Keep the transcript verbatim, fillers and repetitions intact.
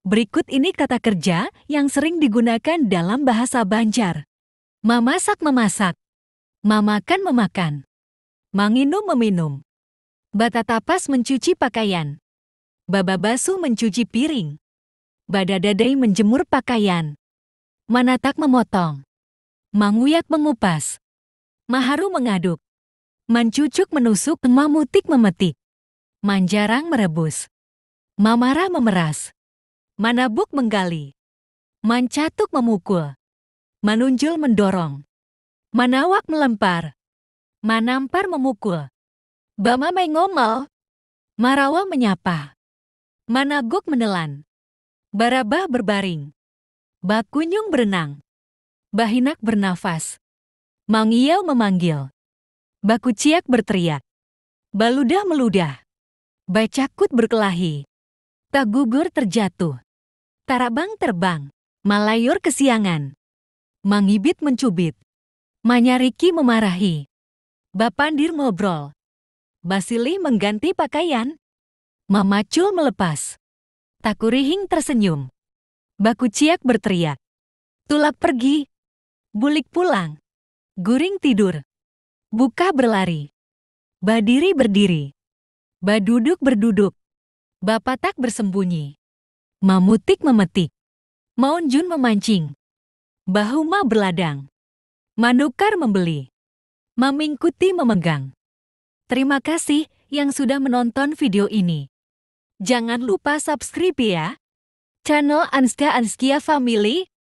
Berikut ini kata kerja yang sering digunakan dalam bahasa Banjar. Mamasak, memasak. Mamakan, memakan. Manginum, meminum. Batatapas, mencuci pakaian. Bababasuh, mencuci piring. Badadadai, menjemur pakaian. Manatak, memotong. Manguyak, mengupas. Maharu, mengaduk. Mancucuk, menusuk. Mamutik, memetik. Manjarang, merebus. Mamarah, memeras. Manabuk, menggali. Mancatuk, memukul. Manunjul, mendorong. Manawak, melempar. Manampar, memukul. Bamamai, ngomel. Marawa, menyapa. Managuk, menelan. Barabah, berbaring. Bakunyung, berenang. Bahinak, bernafas. Mangiyau, memanggil. Bakuciak, berteriak. Baludah, meludah. Bacakut, berkelahi. Tagugur, terjatuh. Tarabang, terbang. Malayur, kesiangan. Mangibit, mencubit. Manyariki, memarahi. Bapandir, ngobrol. Basilih, mengganti pakaian. Mamacul, melepas. Takurihing, tersenyum. Bakuciak, berteriak. Tulak, pergi. Bulik, pulang. Guring, tidur. Buka, berlari. Badiri, berdiri. Baduduk, berduduk. Bapatak, bersembunyi. Mamutik, memetik. Maunjun, memancing. Bahuma, berladang. Manukar, membeli. Mamingkuti, memegang. Terima kasih yang sudah menonton video ini. Jangan lupa subscribe ya. Channel Anska Anskia Family